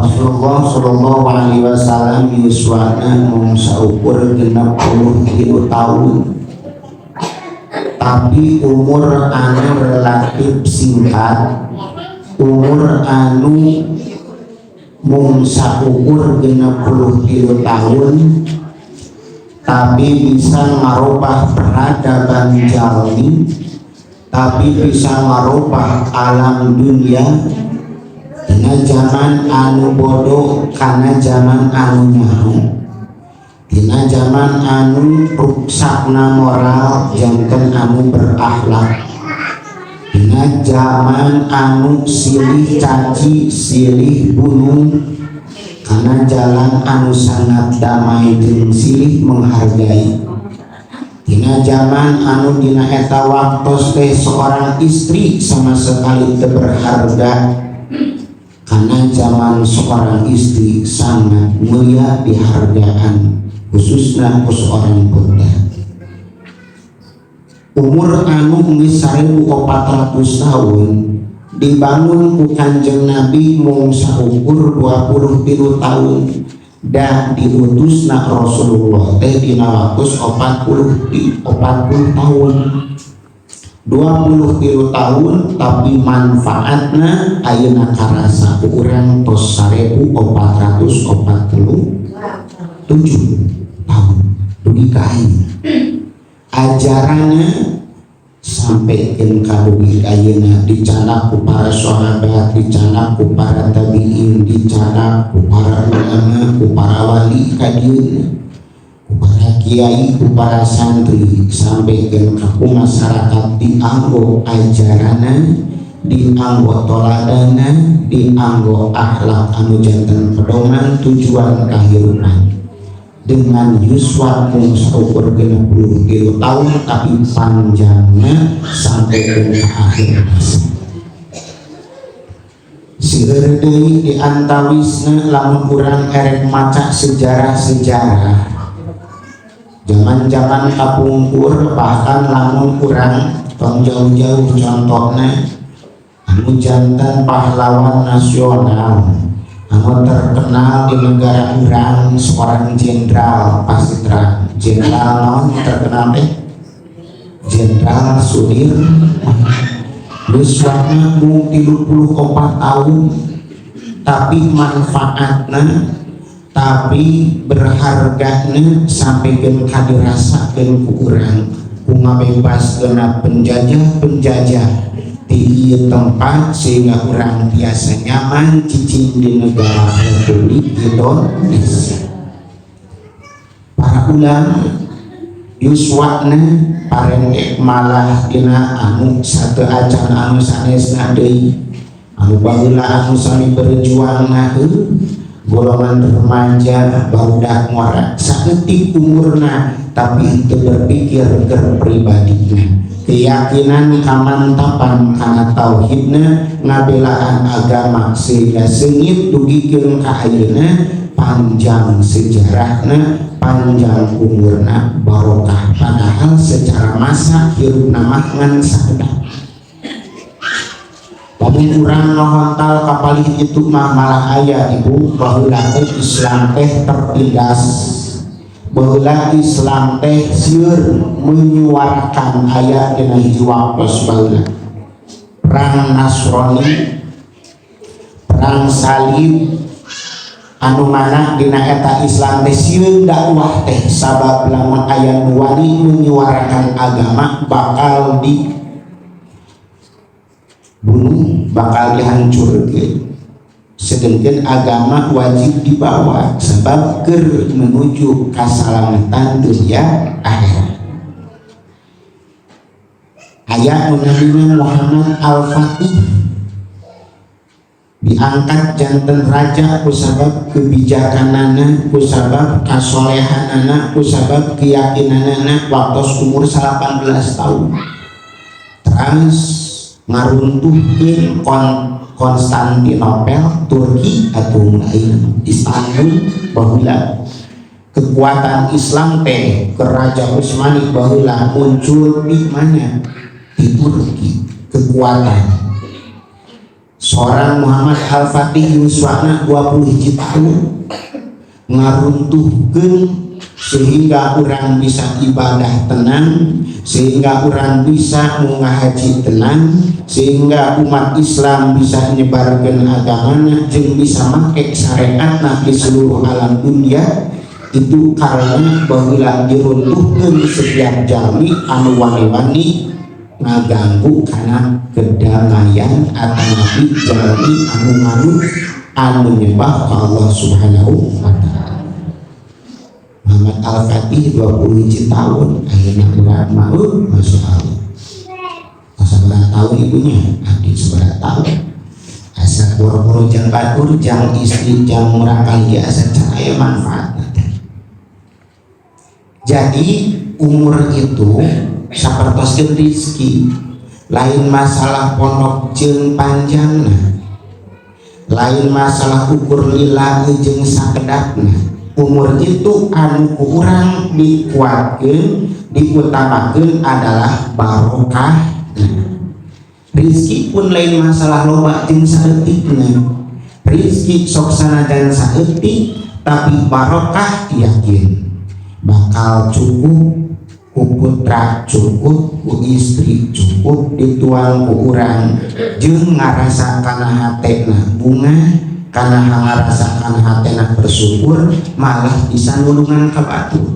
Rasulullah Shallallahu Alaihi Wasallam yuswana mung saukur 63 tahun, tapi umur anu relatif singkat, umur anu mung saukur 63 tahun, tapi bisa ngarubah peradaban jalmi, tapi bisa ngarubah alam dunia. Dina zaman anu bodoh kana zaman anu nyaho, dina zaman anu ruksakna moral janten anu berakhlak, dina zaman anu silih caci silih bunuh kana jalan anu sangat damai jeung silih menghargai, dina zaman anu dina eta waktos teh seorang istri sama sekali teu berharga kana zaman seorang istri sangat mulia dihargaan, khususnya ku seorang putra. Umur anu geus 1400 tahun dibangun ku Kanjeng Nabi mung saukur 23 tahun dan diutusna Rasulullah teh dina waktu 40 tahun, 23 tahun, tapi manfaatna ayeuna karasa ku urang tos 1447 tahun dugi ka ayeuna. Ajarannya sampai ka dugi ayeuna dicandak ku para sahabat, dicandak ku para tabiin, dicandak ku para ulama, ku para wali kadieuna, ku para kiai, ku para santri, sampai ke ku masyarakat dianggo ajaranna, dianggo toladana, dianggo akhlak anu janten pedoman tujuan kehidupan. Dengan yuswa mung saukur 63 tahun, tapi panjangnya sampai ke akhir masa. Seueur deui di antawisna lamun urang erek maca sejarah-sejarah zaman-zaman kapungkur. Bahkan lamun urang tong jauh-jauh, contohnya anu janten pahlawan nasional anu terkenal di negara urang, seorang jenderal, pasti terang jenderal non terkenal teh Jenderal Sudirman. Yuswana mung 34 tahun, tapi manfaatna, tapi berharganya sampai ke kadirasakeun ku urang ku ngabebaskeun penjajah-penjajah di ieu tempat sehingga urang biasa nyaman cicing di negara Republik Indonesia. Para ulama yuswana parendek, malah dina anu satu acan anu sanesna deui, anu baheula anu sami berjuang heuh golongan remaja, barudak ngora saeutik umurna, tapi itu berpikir ke pribadinya, keyakinan, kamantapan kana tauhidna, ngabelaan agama sehingga seungit dugikeun ka ayeuna. Panjang sejarahna, panjang umurna, barokah, padahal secara masa hirupna mah ngan sakedap. Lamun urang ngahontal kapalih itu mah malah aya, Ibu, baheula teh Islam teh tertindas, baheula Islam teh sieun menyuarakan. Aya dina hiji waktos baheula perang Nasrani, perang salib, anu mana dina eta Islam teh sieun dakwah teh, sabab lamun aya nu wani menyuarakan agama bakal di bunuh, bakal dihancurkan, sedangkan agama wajib dibawa sebab ker menuju keselamatan dunia akhirat. Aya nu Muhammad Al-Fatih diangkat janten raja kusabab kebijakanana, kusabab kasolehanana, kusabab keyakinanana waktu umur 18 tahun trans ngaruntuhkeun Konstantinopel, Turki atau lain Istanbul. Baheula kekuatan Islam teh ke Raja Utsmani baheula muncul di mana? Di Turki. Kekuatan Seorang Muhammad Al-Fatih yuswana 20 tahun ngaruntuhkeun sehingga orang bisa ibadah tenang, sehingga orang bisa ngahaji tenang, sehingga umat Islam bisa menyebarkan agamanya jeung bisa make syariatna di seluruh alam dunia. Itu karena baheula diruntuhkeun setiap jalmi anu wani-wani ngaganggu karena kedamaian atau nabi jalmi anu nganut, anu nyembah ka Allah Subhanahu wa Ta'ala. Muhammad Al-Fatih 20 tahun. Akhirnya urang mah, Masya Allah, sabaraha tahun ibunya abdi, sabaraha tahun, asa boro-boro jang batur, jang istri, jang murah kali, asa can aya manfaat. Jadi umur itu sapertos rizki, lain masalah pondok jeung panjangna, lain masalah ukur lila jeung sakedapna. Umur itu anu ku urang dikuatkeun, diutamakeun adalah barokah. Rizki pun lain masalah loba jeung saeutikna. Rizki sok sanajan saeutik tapi barokah, yakin bakal cukup ku putra, cukup ku istri, cukup dituang ku urang jeung ngarasa kana hatena bunga, kana ngarasa kana hatena bersyukur, malah bisa nulungan ka batur.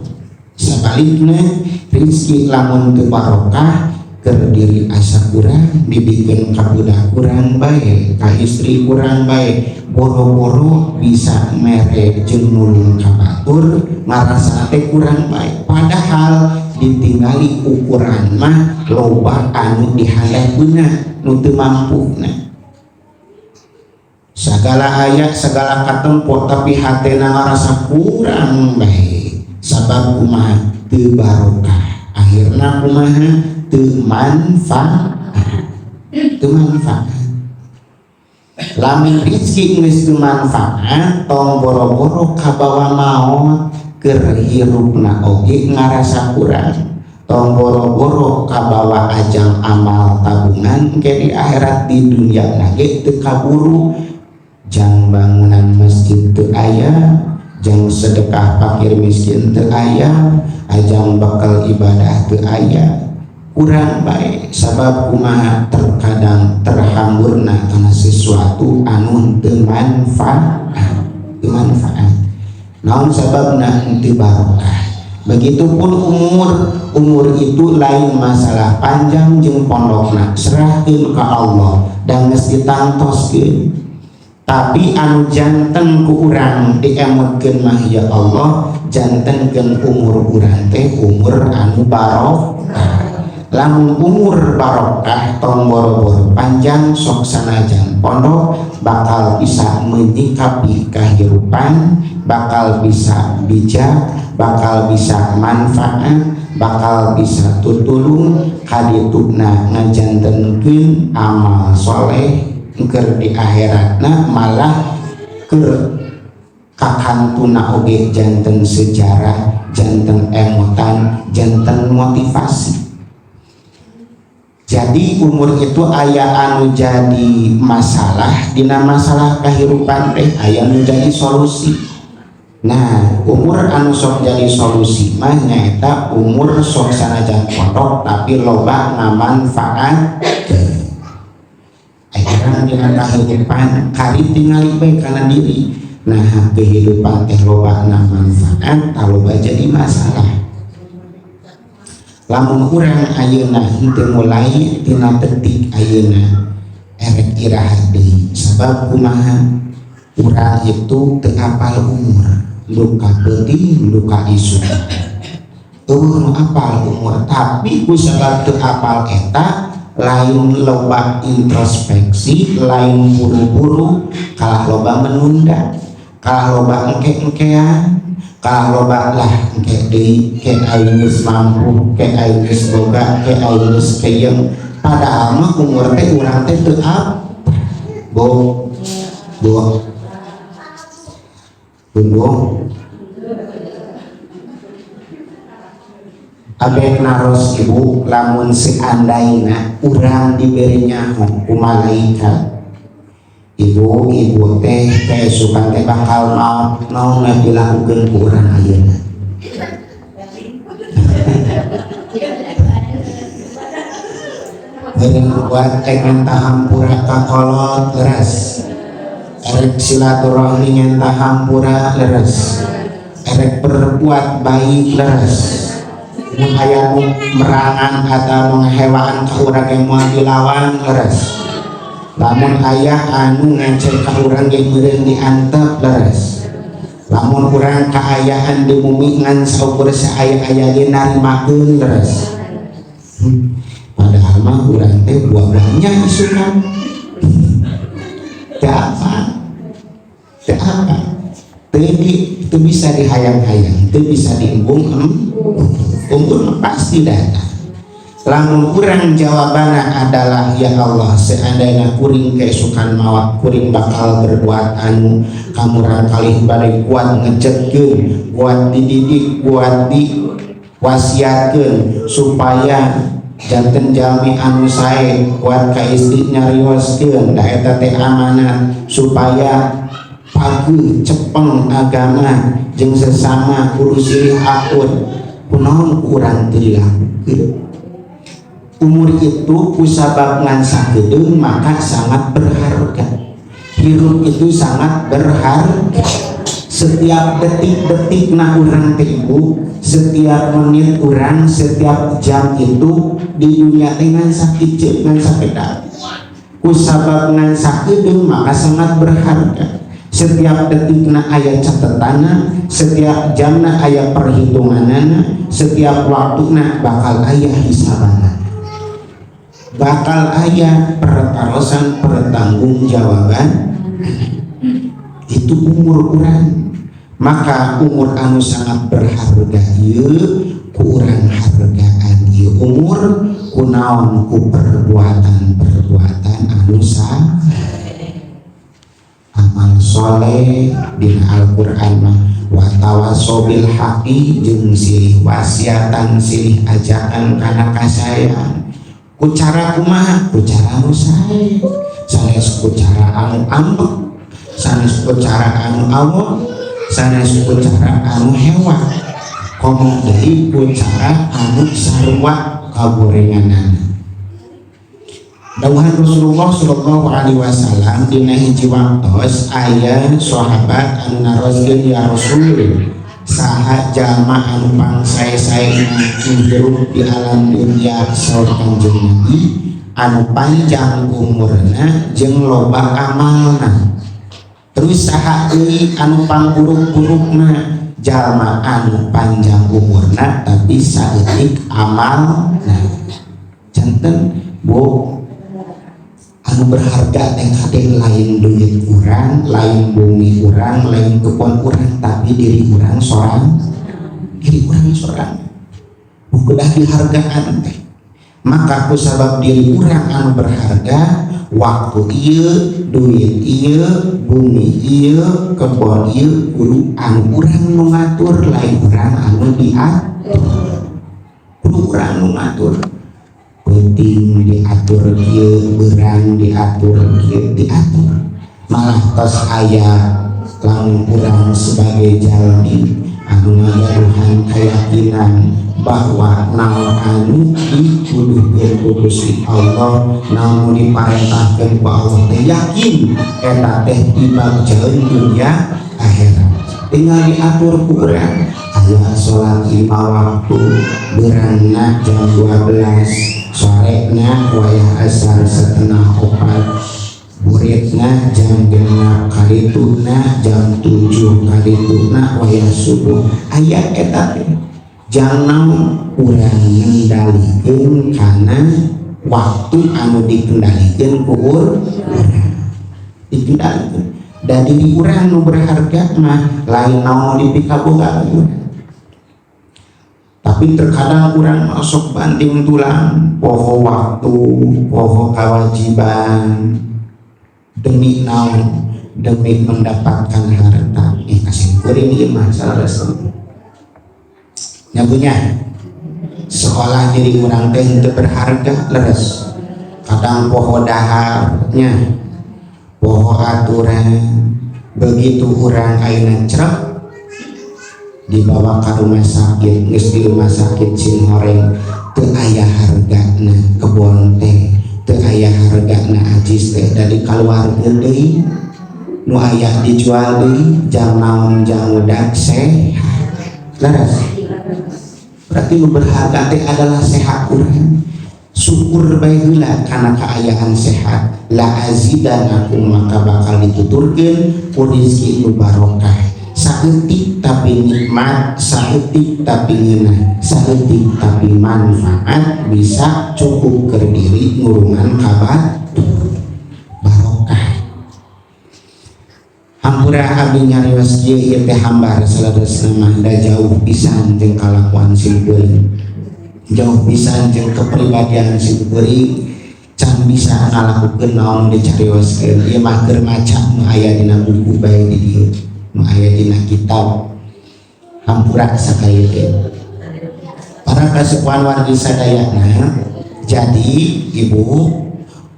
Sebaliknya, rizki lamun teu barokah, keur diri asa kurang, dibikin ka budak kurang baik, ka istri kurang baik, boro-boro bisa mere jeung nulung ka batur, ngarasa teh kurang baik, padahal ditinggali ukuran mah loba anu dihandapkeunna nu teu mampu. Nah, segala aya, segala katempo, tapi hatena ngarasa kurang baik. Sabab kumaha? Teu barokah. Akhirna kumaha? Teu manfaat, teu manfaat. Lamun rizki geus teu manfaat, tong boro-boro kabawa maot, keur hirupna oge ngarasa kurang. Tong boro-boro kabawa ajang amal tabungan ke di akhirat, di dunia ge teu kaburu. Jang bangunan masjid teu aya, jang sedekah fakir miskin teu aya, ajang bakal ibadah teu aya, kurang baik. Sabab kumaha? Terkadang terhamburna karena sesuatu anu teu manfaat, teu manfaat. Naon sababna? Teu barokah. Begitupun umur. Umur itu lain masalah panjang jeung pondokna, serahkeun ka Allah dan geus ditangtoskeun. Tapi anu janten ku urang diemutkeun mah, ya Allah, jantenkeun umur urang teh umur anu barokah. Lamun umur barokah, tong boro-boro panjang, sok sanajan pondok bakal bisa menyikapi kehidupan, bakal bisa bijak, bakal bisa manfaat, bakal bisa tutulung kadituna ngajantenkeun amal soleh keur di akhiratna, malah keur kakantuna oge janten sejarah, janten emutan, janten motivasi. Jadi umur itu aya anu jadi masalah dina masalah kehidupan teh, aya anu jadi solusi. Nah, umur anu sok jadi solusi mah nyaeta umur sok sanajan pondok tapi loba ngamanfaat. Akhirnya dina kehidupan kari tingali bae kana diri. Nah, kehidupan teh loba ngamanfaat, loba jadi masalah. Lamun urang ayeuna henteu mulai tina detik ayeuna, erek iraha deui? Sabab kumaha? Urang itu teu apal umur, luka peuting, luka isuk, euweuh nu apal umur. Tapi ku sabab teu apal eta, lain loba introspeksi, lain buru-buru, kalah loba menunda, kalah loba engke-engkean, kalah loba lah engke deui, ke aing geus mampu, ke aing geus boga, ke aing geus keyeng. Padahal mah umur teh urang teh teu ap bo bo tunggu. Abek naros, Ibu, lamun seandainya urang diberi nyaho ku malaikat. Ibu-ibu teh keesukan teh bakal maot, naon nu dilakukeun ku urang ayeuna? Beureum buat teh ngenta hampura ka kolot, leres. Erek silaturahmi ngenta hampura, leres. Erek berbuat baik, leres. Mun aya nu merangan atau ngahewaan ka urang ge moal dilawan, leres. Lamun aya anu ngecek ka urang ge meureun diantep, leres. Lamun urang kaayaan di bumi ngan saukur saaya-aya ge narimakeun, leres. Padahal mah urang teh buah-buahnya isukan. Teu apa? Teu apa? Teu bisa dihayang-hayang, teu bisa diembung umur pasti datang. Lamun kurang jawabannya adalah ya Allah, seandainya kuring keesukan maot, kuring bakal berbuat anu kamurang kalih bade kuat ngejetkeun, kuat dididik, kuat diwasiatkeun supaya janten jalmi anu sae, kuat ka istri nyarioskeun da eta teh amanat, supaya pageuh cepeng agama jeung sesama kudu silih akur, kunaon kurang teu dilakukeun? Umur itu kusabab ngan sakedeung maka sangat berharga. Hirup itu sangat berharga. Setiap detik-detik na urang teh ibu, setiap menit urang, setiap jam itu di dunia teh ngan sakit, ngan sakedeung. Kusabab ngan sakedeung maka sangat berharga. Setiap detikna aya catetana, setiap jamna aya perhitunganana, setiap waktuna bakal aya hisabana, bakal aya pertarosan pertanggungjawaban. Itu umur urang. Maka umur anu sangat berharga ieu ku urang hargaan ieu umur kunaon? Ku perbuatan-perbuatan anu sah, amal soleh. Dina Al-Qur'an mah watawaso bil haqi, jeung silih wasiatan, silih ajakan kana kasayang. Ku cara kumaha? Ku cara anu sae, sanes ku cara anu ambek, sanes ku cara anu awok, sanes ku cara anu hewa, komo deui ku cara anu sarua kagorenganana. Dawuhan Rasulullah sallallahu alaihi wasallam, dina hiji waktos aya sahabat anu naroskeun, "Ya Rasul, saha jalma anu pangsae-saena hirup di alam dunia?" Saur Kanjeng Nabi, anu panjang umurna jeung loba amalna. Terus saha deui anu pangburuk-burukna? Jalma anu panjang umurna tapi saeutik amalna. Janten Bu, anu berharga teh kade lain duit urang, lain bumi urang, lain kebon urang, tapi diri urang sorang, diri urang sorang udah dihargaan teh. Maka ku sabab diri urang anu berharga, waktu ieu, duit ieu, bumi ieu, kebon ieu kudu anu urang nu ngatur, lain urang anu diatur. Kudu urang nu ngatur. Penting diatur kieu, beurang diatur kieu, diatur. Malah tos aya lamun urang sebagai jalmi anu ngagaduhan keyakinan bahwa naon anu dituduhkeun ku Gusti Allah, naon diparentahkeun ku Allah teh yakin eta teh dibagjaeun dunia akhirat, tinggal diatur ku urang. Aya salat 5 waktu, beurangna jam 12, sorena wayah asar 3:30, buritna jam 6, karituna jam 7, karituna wayah subuh. Aya eta teh jangan urang ngendalikeun kana waktu anu dikendalikeun ku urang, dikendalikeun da diri urang nu berharga mah, lain naon dipikaboga urang. Tapi terkadang urang masuk banting tulang, poho waktu, poho kewajiban, demi naon? Demi mendapatkan harta. Kasih kuring ieu mah salah nyabunya seolah diri urang teh henteu berharga. Leres, kadang poho daharnya. Poho aturan. Begitu urang ayeuna crek dibawa ke rumah sakit, geus di rumah sakit sing horeng, teu aya hargana kebon teh, teu aya hargana acis teh, da dikaluarkeun deui, nu aya dijual deui, jang naon? Jang udah sehat. Leres? Berarti nu berharga teh adalah sehat urang. Syukur bae heula kana kaayaan sehat. La azidanakum, maka bakal dituturkeun ku rizki nu barokah. Saeutik tapi nikmat, saeutik tapi ngeunah, saeutik tapi manfaat, bisa cukup keur diri, ngurungan ka batur, barokah. Hampura abdi nyarios kieu, ieu teh hambar saleresna mah, da jauh pisan jeung kalakuan sim kuring, jauh pisan jeung kepribadian sim kuring, can bisa ngalakukeun naon dicarioskeun. Ieu mah keur maca nu aya dina buku bae di dieu, nu aya dina kitab. Hampura sakali teh para kasepuhan wargi sadayana. Jadi ibu,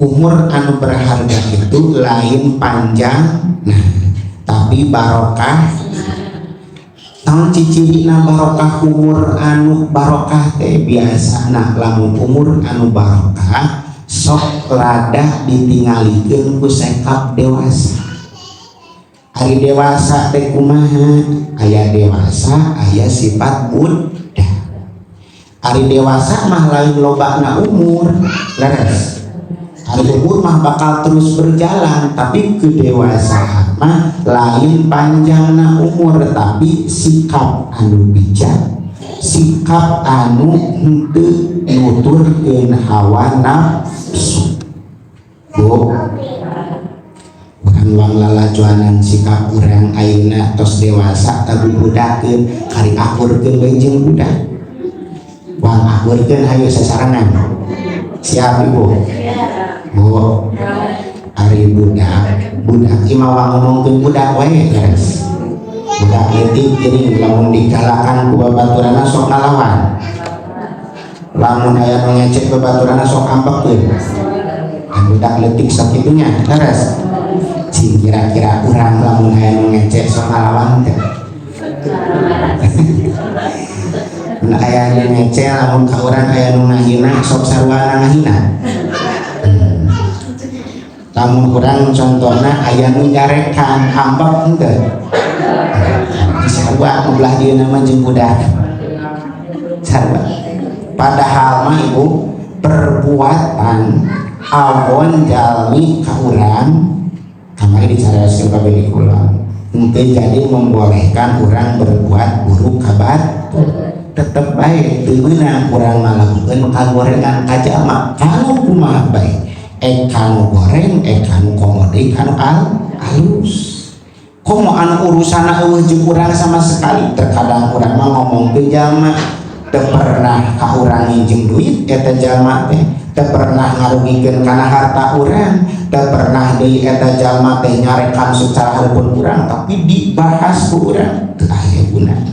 umur anu berharga itu lain panjang, nah, tapi barokah. Naon cicirina barokah? Umur anu barokah teh biasa, nah, lamun umur anu barokah sok lada ditingalikeun ku sikap dewasa. Ari dewasa teh kumaha? Aya dewasa, aya sifat budak. Ari dewasa mah lain lobana umur, leres? Ari umur mah bakal terus berjalan, tapi kedewasaan mah lain panjangna umur, tapi sikap anu bijak, sikap anu henteu nuturkeun hawa nafsu. Bu, urang wang lalajoanan sikap urang ayeuna tos dewasa tapi budakeun, kari akurkeun we jeung budak. Wang akurkeun, hayu sasarengan. Siap, Ibu? Bu, ari budak, budak imah wang ngomongkeun budak wae, leres? Budak leutik geuning lamun digalakan ku babaturanna sok ngalawan, lamun aya nu ngecek babaturanna sok ambekeun. Budak leutik sakitunya, leres? Cing, kira-kira urang lamun aya nu ngecek sok ngalawan teh? Mun aya nu ngece, lamun ka urang aya nu ngahina, sok sarua ngahina. Lamun urang contohna aya nu nyarekan, ambek henteu? Sarua nu belah dieu mah jeung budak, sarua. Padahal mah, ibu, perbuatan awon jalmi ka urang kamari dicarioskeun ka bedi kula henteu jadi membolehkan urang berbuat buruk ka batur. Tetep bae teu meunang urang ngalakukeun kagorengan ka jalma, kanu kumaha bae, ek kanu goreng, ek kanu komo deui kanu alus, komo anu urusanna eueuh jeung urang sama sekali. Terkadang urang mah ngomong ke jalma, teu pernah ka urang nginjem duit eta jalma teh, teu pernah ngarugikeun kana harta urang, teu pernah deui eta jalma teh nyarekan secara hareupeun urang, tapi dibahas ku urang teu aya gunana.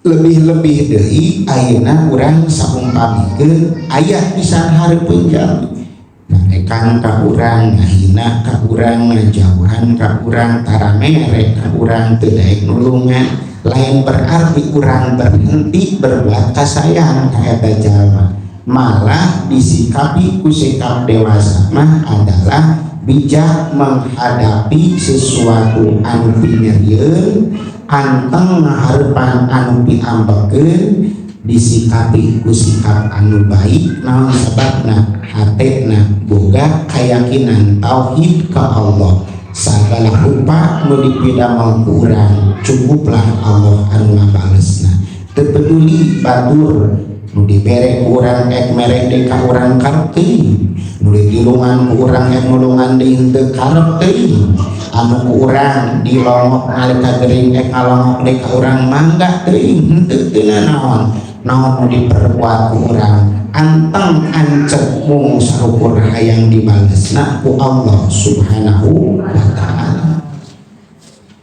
Lebih-lebih deui ayeuna urang saumpamikeun aya pisan hareupeun jalmi nyarekan ka urang, ngahina ka urang, ngajauhan ka urang, tara mere ka urang, teu daek nulungan, lain berarti urang berhenti berbuat kasayang ka eta jalma. Malah disikapi ku sikap dewasa mah adalah bijak menghadapi sesuatu anu pinyerieun, anteng ngaharepan anu piambekeun, disikapi ku sikap anu baik. Naon sababna? Hatena boga keyakinan tauhid ka Allah. Segala rupa nu dipidamel ku urang, cukuplah Allah anu ngabalesna. Teu peduli batur nu dibere ku urang ek mere deui ka urang, karep teuing. Nu ditulungan ku urang ek nulungan deui, henteu karep teuing. Anu ku urang dilongok nalika gering ek ngalongok deui ka urang, mangga teuing, henteu teu nanaon. Naon nu diperbuat ku urang, anteng ancep, mung sarukur hayang dibalesna ku Allah Subhanahu wa Ta'ala.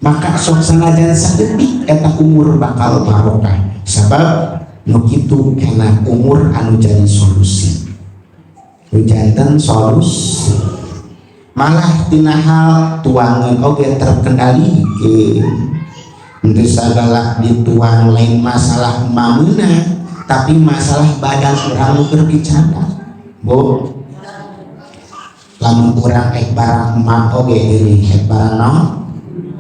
Maka sok sanajan saeutik eta umur bakal barokah, sabab nu kitu kena umur anu jadi solusi. Janten solusi malah tina hal tuangan oge terkendali untuk segala dituang lain masalah mamuna tapi masalah badan urang nu keur dicandak. Bu, lamun urang ek barang emak oge geuning, ek barang naon,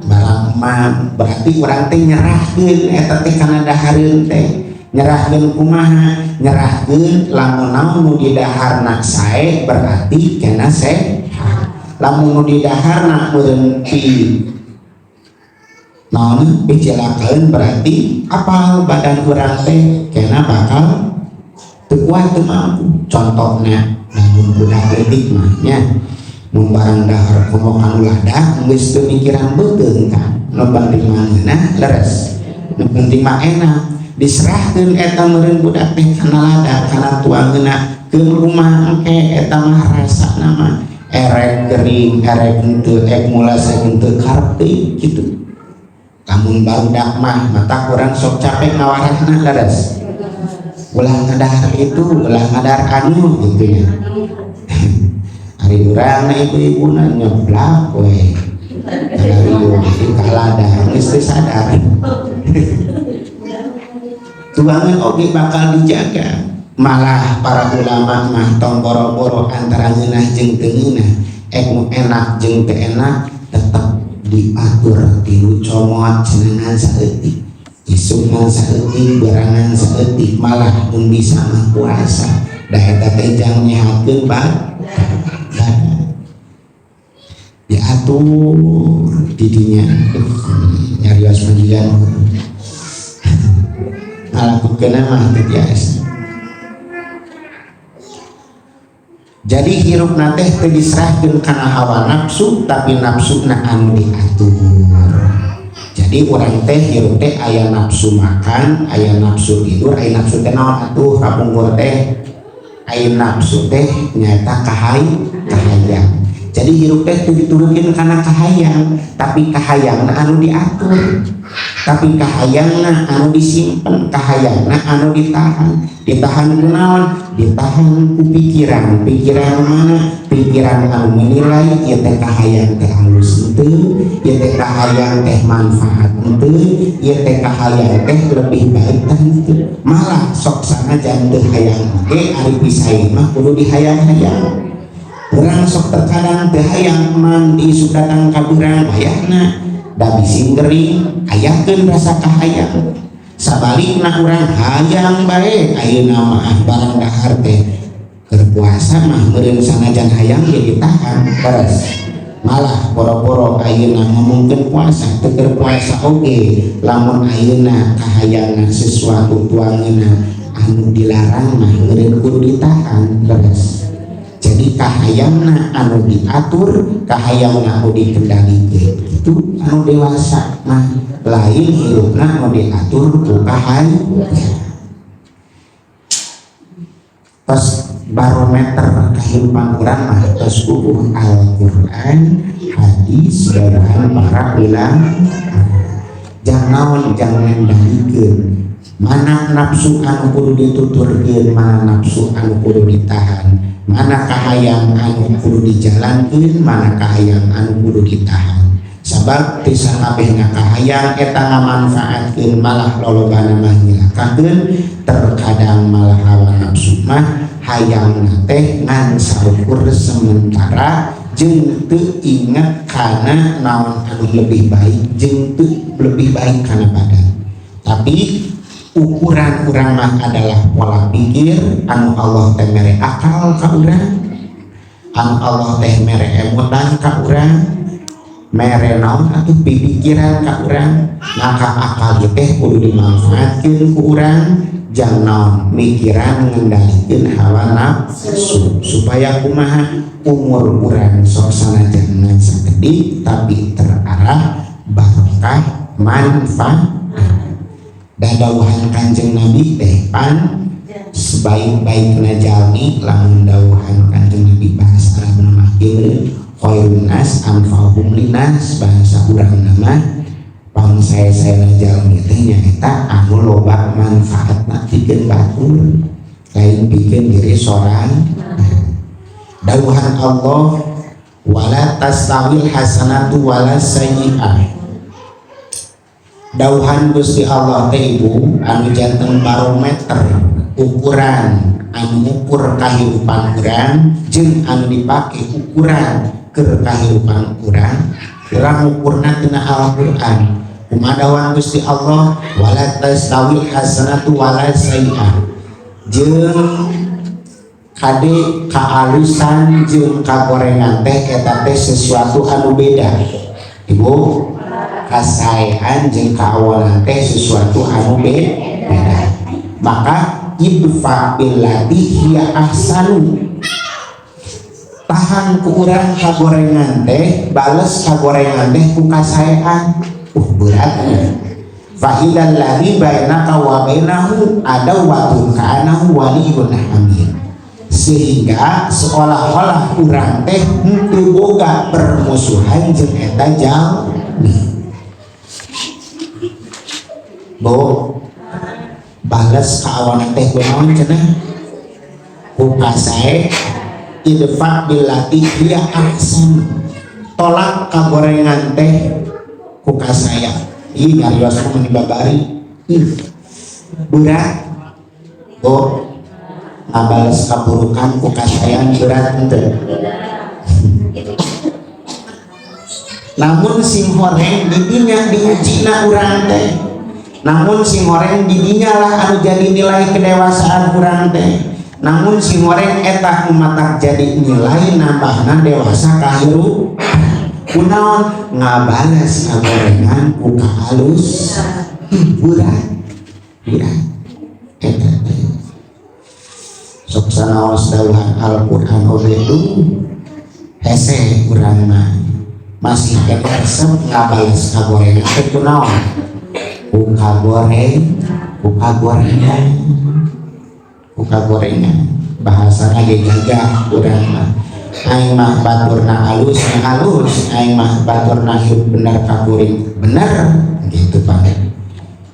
barang emak, berarti urang teh nyerahkeun eta teh kana dahareun teh. Nyerahkeun kumaha? Nyerahkeun lamun naon nu didaharna sae berarti kena sehat, lamun nu didaharna meureun pi naon picilakaeun berarti apal badan urang teh kena bakal teu kuat, teu mampu. Contohna lamun budak leutik mah nya, mun barang dahar komo kanu lada geus teu mikiran beuteung kan, nu penting mah ngeunah, leres, nu penting mah enak. Diserahkeun eta meureun budak teh kana lada, kana tuangeuna, keun kumaha engke eta mah rasana mah, erek kering erek henteu, ek mulas ek henteu, karep teuing kitu. Lamun barudak mah mata kurang sok capek ngawarahna, leres, ulah ngadahar itu, ulah ngadahar anu gitu ya. Ari urang na ibu-ibu na nyeblak we jadi kalada geus teu sadar. Tuangan oge bakal dijaga. Malah para ulama mah tong boro-boro antara ngeunah jeung teu ngeunah, ek nu enak jeung teu enak tetep diatur. Tilu comot cenah saeutik, isuk ngan saeutik, berangan saeutik, malah mun bisa mah puasa da eta teh jang nyehatkeun badan. Diatur didinya. Nyarios mandian ngalakukeun mah teu biasa. Jadi hirup teh teu diserahkeun kana hawa nafsu, tapi nafsuna anu diatur. Jadi urang teh hirup teh aya nafsu makan, aya nafsu tidur, aya nafsu teh naon atuh kapungkur teh? Aya nafsu teh nyata kahayang. Jadi hirup teh teu diturunkeun kana kahayang, tapi kahayangna anu diatur, tapi kahayangna anu disimpen, kahayangna anu ditahan. Ditahan ku naon? Ditahan ku pikiran. Pikiran mana? Pikiran anu menilai ieu teh kahayang teh halus henteu, ieu teh kahayang teh manfaat henteu, ieu teh kahayang teh lebih baik teh henteu. Malah sok sanajan teu hayang oge ari pisain mah kudu dihayang-hayang. Urang sok terkadang teu hayang mandi, isuk datang ka beurang wayahna da bising gering, ayakeun rasa kahayang. Sabalikna urang hayang bae ayeuna mah barang dahar teh keur puasa mah meureun sanajan hayang ge ditahan beres. Malah boro-boro ayeuna ngomongkeun puasa, teu keur puasa oge lamun ayeuna kahayangna sesuatu tuangeuna anu dilarang mah meureun kudu ditahan beres. Jadi kahayangna anu diatur, kahayangna anu dikendalikeun, itu anu dewasa mah. Lain hirupna anu diatur ku kahayang. Tos barometer kehidupan urang mah tos ukur Al-Quran, hadis, dawuhan para ulama. Jangan naon, jangan ngendalikeun mana nafsu anu kudu dituturkeun, mana nafsu anu kudu ditahan, mana kahayang anu kudu dijalankeun, mana kahayang anu kudu ditahan. Sabab teu sakabehna kahayang eta ngamanfaatkeun, malah lolobana mah nyilakakeun. Terkadang malah hawa nafsu mah hayangna teh ngan saukur sementara jeung teu inget kana naon anu lebih baik jeung teu lebih baik kana badan. Tapi ukuran urang mah adalah pola pikir anu Allah teh mere akal ka urang, anu Allah teh mere emutan ka urang, mere naon atuh pipikiran ka urang. Maka akal ieu teh kudu dimanfaatkeun ku urang jang naon, mikiran ngendalikeun hawa nafsu supaya kumaha umur urang sok sanajan ngan sakedik tapi terarah, barokah, manfaat. Dawuhan Kanjeng Nabi teh pan sebaik-baikna jalmi, lamun dawuhan Kanjeng Nabi bahasa Arab mah kieu, khairun nas anfa'uhum linnas. Bahasa urang nama pang saya jalmi teh nyaeta anu loba manfaatna pikeun batur, lain pikeun diri sorang. Dawuhan Allah, wala tastawil hasanatu wala sayyi'ah. Dawuhan Gusti Allah teh, Ibu, anu janten barometer ukuran anu ngukur kahirupan urang jeung anu dipake ukuran keur kahirupan urang, urang ngukurna tina Al-Qur'an. Kumaha dawuhan Gusti Allah? Wala tastawil hasanatu wala sayyi'ah, jeung kade kaalusan jeung kagorengan teh eta teh sesuatu anu beda. Ibu, kasaean jeung kaawalan teh sesuatu anu beda. Maka idfa billati hiya ahsanu, tahan ku urang kagorengan teh, bales kagorengan teh ku kasaean. Berat. Fa idzal ladzi bainaka wa bainahu adawatun ka'annahu waliyyun hamim, sehingga seolah-olah urang teh henteu boga permusuhan jeung eta jalmi. Bu, balas kaawanan teh kunaon cenah? Ku kasae. Idfa billati hiya ahsan, tolak kagorengan teh ku kasaya. Ih, nyarios mah meni babari. Ih, berat. Bu, ngabales kaburukan ku kasayan berat henteu? Namun sing horeng didinya diujina urang teh, namun sing horeng didinya lah anu jadi nilai kedewasaan urang teh, namun sing horeng eta matak jadi nilai nambahna dewasa kahirup. Kunaon? Ngabales kagorengan ku kaalus. Berat, berat eta teh. Sok sanaos dawuhan Al-Qur'an oge duh hese, urang mah masih keneh resep ngabales kagorengan teh kunaon? Ku kagoreng, ku kagorengan, ku kagorengan. Bahasana ge gagah urang mah, aing mah baturna alus na alus, aing mah baturna hirup bener ka kuring bener gitu, Pak.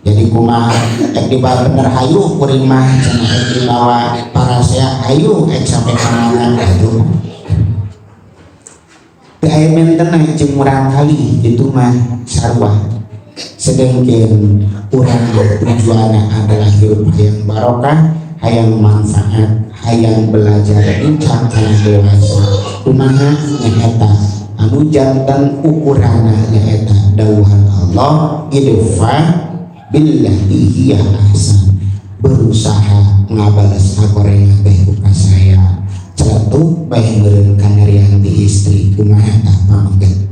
Jadi kumaha ek dibawa bener hayu, kuring mah cenah ek dibawa parasea hayu, ek sampai ka mana gitu. Teu aya mentena jeung murang kali itu mah sarua. Sedangkan urang tujuannya adalah hirup hayang barokah, hayang manfaat, hayang belajar incang kana dewasa. Kumaha? Nyaeta anu janten ukuranna nyaeta dawuhan Allah, idfa billati hiya ahsan. Berusaha ngabales kagorengan teh ku kasaya. Celetuk bae meureun kanyerian ti istri, kumaha tah pameget?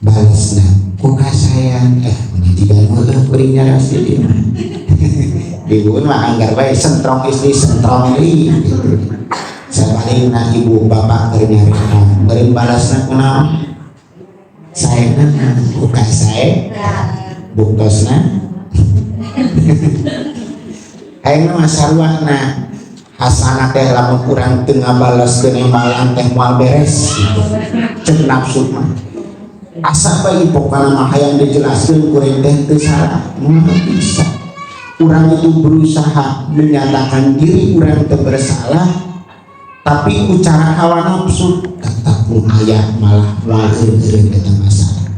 Balesna ku kasayan. Jiga nu kuring nyarios di dieu mah, di ibu mah anggar bae sentrong istri, sentrong deui gitu. Sabalina ibu bapak keur nyarita meureun balasna kunaon? Saena ku kasae buktosna. Ayeuna mah sarua hasana teh, lamun urang teu ngabaleskeun imbalan teh moal beres gitu. Cek nafsu mah asa bae, pokona mah hayang dijelaskeun kuring teh teu salah. Moal bisa urang itu berusaha menyatakan diri urang teu bersalah, tapi ku cara hawa nafsu tetap nu aya malah moal eureun eta masalah.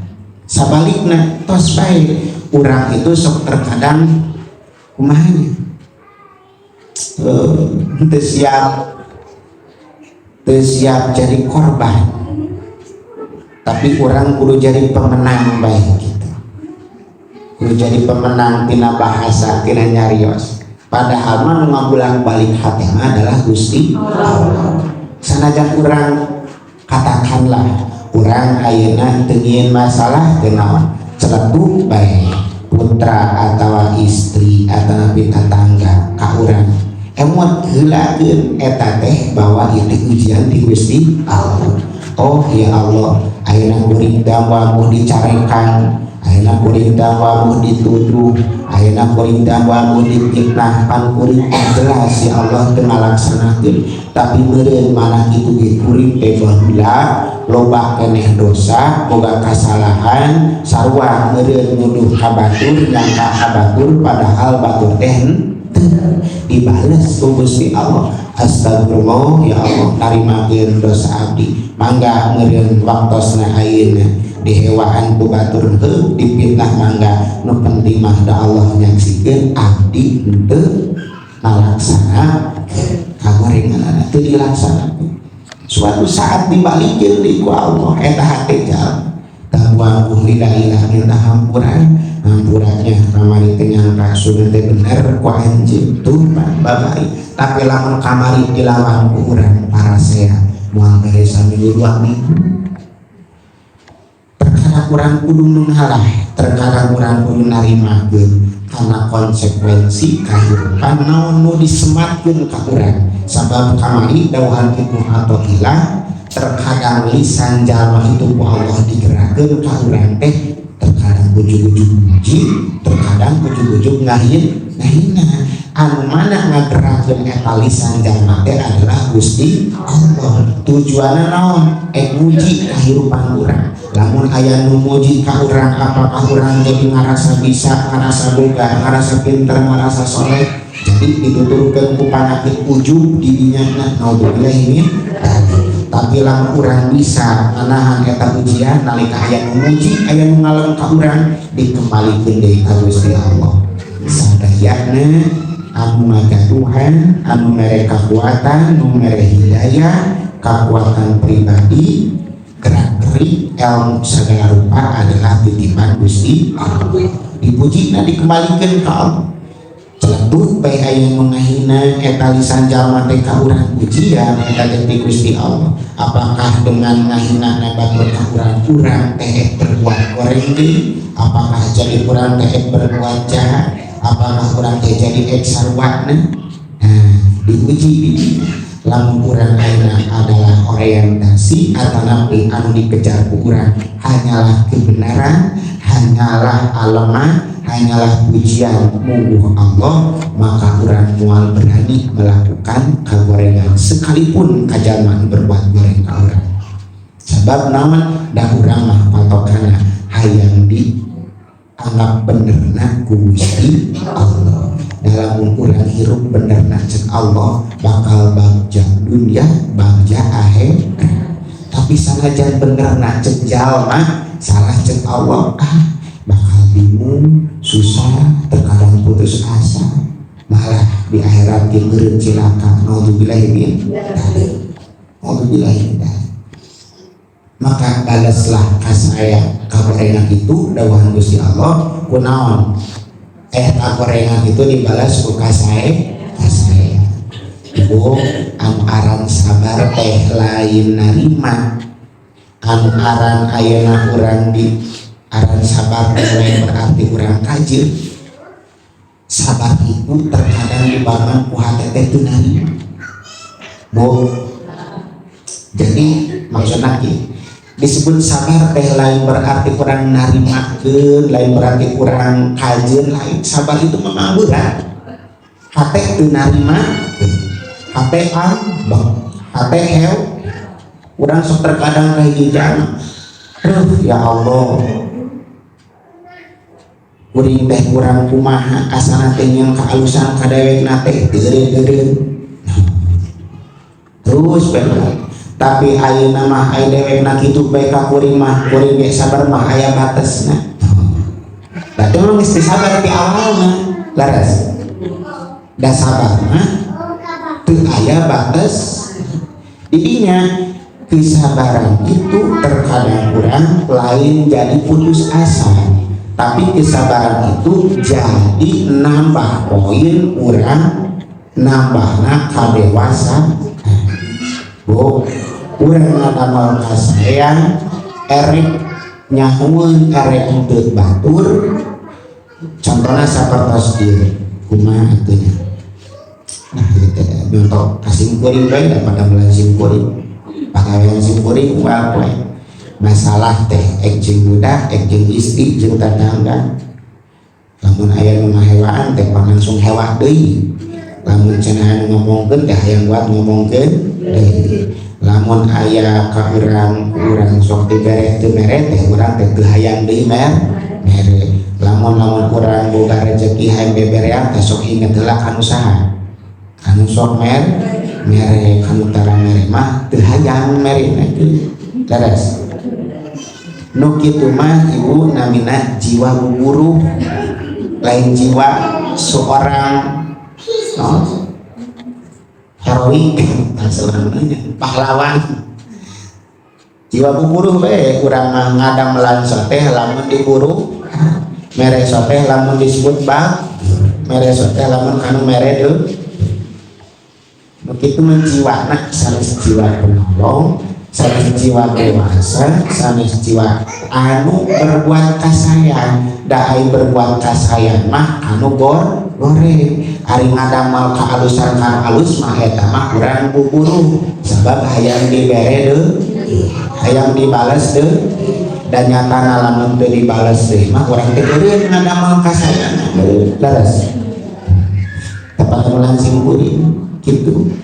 Sabalikna tos bae urang itu sok terkadang kumaha nya, teu siap, teu siap jadi korban, tapi urang kudu jadi pemenang bae gitu, kudu jadi pemenang tina bahasa, tina nyarios. Padahal mah nu ngabulang balik hati mah adalah Gusti Allah. Sanajan urang, katakanlah urang ayeuna teu nyieun masalah teu naon, celetuk bae putra atau istri atau nabi tetangga ka urang, emot heulakeun eta teh bahwa itu ujian di Gusti Allah. Oh ya Allah, ayeuna kuring dawa dicarekan, ayeuna kuring dawa dituduh, ayeuna kuring dawa difitnah, pan kuring jelas ya Allah teu ngalaksanakeun, tapi meureun mana kitu ge kuring teh baheula loba keneh dosa, boga kasalahan, sarua meureun nuduh ka batur, nyangka ka batur, padahal batur teh. Henteu dibales ku Gusti Allah. Astagfirullah, ya Allah, narimakeun dosa abdi, mangga meureun waktosna ayeuna dihewaan ku batur heuh, dipitnah mangga, nu penting mah da Allah nyaksikeun abdi henteu ngalaksanakeun kagorengan, teu dilaksanakeun. Suatu saat dibalikeun deui ku Allah eta hate jalma. Tabuang lidah minta hampura, hampuranya kamari teh nyangka sudah teh bener ku anjeun tuh babai. Tapi lamun kamari dilawan ku urang parasea moal beres saminggu 2 minggu. Terkadang urang kudu ngalah, terkadang urang kudu narimakeun karena konsekuensi kehidupan naon nu disematkeun ka urang. Sabab kamari dawuhan Ibnu Athaillah, terkadang lisan jalma itu ku Allah digerakkeun ka urang teh terkadang ujug-ujug muji, terkadang ujug-ujug ngahina. Anu mana ngagerakkeun eta lisan jalma teh adalah Gusti Allah. Tujuanna naon? Muji kahirupan urang. Lamun aya nu muji ka urang, apakah urang jadi ngarasa bisa, ngarasa boga, ngarasa pinter, ngarasa soleh? Jadi dituturkeun ku panyakit ujub di dinya, naudzubillah min. Tapi lamun urang bisa nganahan eta ujian, nalika aya nu muji, aya nu ngalem ka urang, dikembalikeun deui ka Gusti Allah. Sadayana anu ngagaduhan, anu mere kakuatan, nu mere hidayah, kakuatan pribadi, gerak gerik, ilmu segala rupa adalah titipan Gusti Allah. Dipuji na dikembalikan ke Allah. Celetuk bae aya nu ngahina, eta lisan jalma teh ka urang pujian eta teh ti Gusti Allah. Apakah dengan ngahina na batur ka urang, urang teh berbuat goreng deui? Apakah jadi urang teh berbuat jahat? Apakah urang teh jadi ek sarwatna? Nah, diuji di lamun urang ayeuna adalah orientasi atau nabi anu dikejar ku urang hanyalah kebenaran, hanyalah alemah, hanyalah pujian mungguh Allah, maka urang moal berani melakukan kagorengan sekalipun kajalma berbuat goreng ka urang. Sebab naon? Da urang mah patokanna hayang dianggap benerna ku Gusti Allah. Dalam urang hirup benerna cek Allah bakal bagja dunia, bagja akhir. Tapi sanajan benerna cek jalma, salah cek Allah, ah bakal bingung, susah, terkadang putus asa, malah di akhirat meureun cilaka, naudzubillahi min dzalik, naudzubillahi min dzalik. Maka balaslah kasaya kagorengan itu, dawuhan Gusti Allah kunaon kagorengan itu dibalas ku kasae kasae. Ibu, anu aran sabar teh lain narima. Anu aran ayeuna urang di aran sabar teh lain berarti urang kajeun. Sabar itu terkadang dibangun ku hate teh teu narima, Bu. Jadi maksudna kieu, disebut sabar teh lain berarti kurang narimakeun, lain berarti kurang kajeun, lain. Sabar itu memang berat, hate teu narima, hate ambek, hate hew. Urang sok terkadang ka hiji jalma, aduh ya Allah, kuring teh kurang kumaha, asana teh yang kaalusan ka dewekna teh teu terus bae. Tapi ayeuna mah aya dewekna kitu bae ka kuring mah, kuring ge sabar mah aya batesna. Berarti memang geus sabar di awalna, laras da sabar mah teu aya batas didinya. Kesabaran itu terkadang kurang lain jadi putus asa, tapi kesabaran itu jadi nambah poin urang, nambahna kadewasa. Bu, urang ngadamel kasaean erek nyahueun erek henteu batur. Contohnya sapertos ieu, kumaha atuh nya? Nah, ieu teh nyontoh ka sim kuring bae, da pada sim kuring, pagawean sim kuring unggal poe masalah teh ek jeung budak, ek jeung istri, jeung tetangga. Lamun aya nu ngahewaan teh langsung hewa deui. Lamun cenah anu ngomongkeun teh hayang buat ngomongkeun deui. Lamun aya ka urang, urang sok dibere teu mere teh urang teh teu hayang deui mere. Lamun lamun urang boga rezeki hayang beberean teh, sok inget heula kanu saha, kanu sok mere. Kanu tara mere mah teu hayang mere teh. Leres nu kitu mah, Ibu, namina jiwa buburuh, lain jiwa seorang, no, heroik, pahlawan. Jiwa buburuh we. Urang mah ngadamelan sote lamun diburu, mere sote lamun disebut bang, mere sote lamun kanu mere deui. Nu kitu mah jiwana sanes jiwa penolong, sanes jiwa dewasa, sanes jiwa anu berbuat kasayan. Da ai berbuat kasayan mah anu goreng. Ari ngadamal kaalusan kanu alus mah, eta mah kurang buburuh, sabab hayang dibere deui, hayang dibales deui. Dan nyata lamun teu dibales deui mah, urang teh eureun ngadamal kasayan. Leres tepat ulang sim kuring gitu.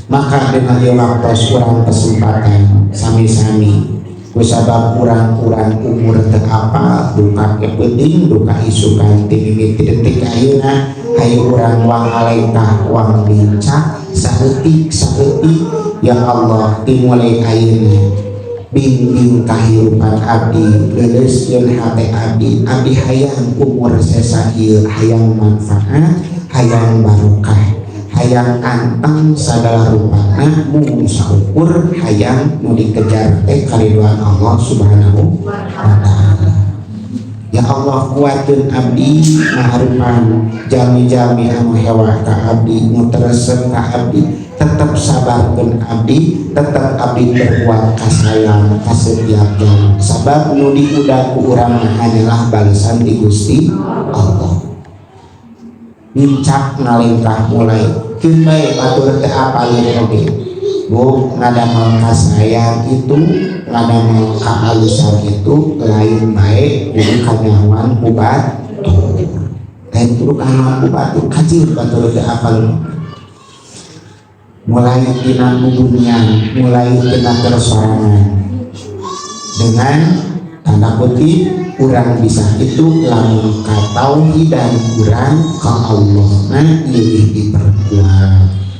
Maka dengan ieu waktos urang kesempatan sami-sami, kusabab urang-urang umur teu apal duka ke peuting, duka isukan, ti mimiti detik ayeuna hayu urang wang ngalengkah, wang lincah saeutik saeutik. Ya Allah, dimulai ayeuna bimbing kahirupan abdi, leuleuskeun hate abdi. Abdi hayang umur sesa ieu hayang manfaat, hayang barokah, hayang anteng sagala rupana, mung saukur hayang nu dikejar teh kariduan Allah Subhanahu wa Ta'ala. Ya Allah, kuatkeun abdi ngaharupan jalmi-jalmi anu hewa ka abdi, nu teu resep ka abdi. Tetep sabarkeun abdi, tetep abdi berbuat kasayang ka setiap jalma, sabab nu diudag ku urang mah hanyalah balesan di Gusti Allah. Nincak ngalengkah mulai keun bae, batur teu apaleun oge. Bu, ngadamel kasayang itu, ngadamel kaalusan itu lain bae kudu kanyahoan ku batur, lain kudu kanyahoan ku batur. Kacil batur teu apaleun. Mulai tina bubumian, mulai tina persorangan, dengan tanda kutip urang bisa itu lamun katauhidan urang ke Allah. Nah, lebih diperkuat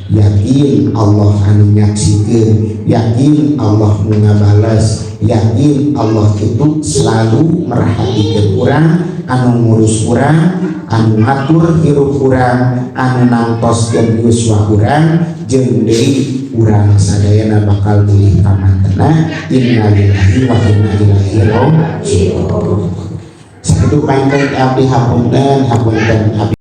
yakin Allah anu nyaksikeun, yakin Allah nu ngabales, yakin Allah itu selalu merhatikan urang, anu ngurus urang, anu ngatur hirup urang, anu nangtoskeun yuswa urang. Jeung deui urang sadayana bakal mulih ka mantena. Innalillahi wa inna ilaihi raji'un. Sakitu panginten abdi, hapunten, hapunten abdi.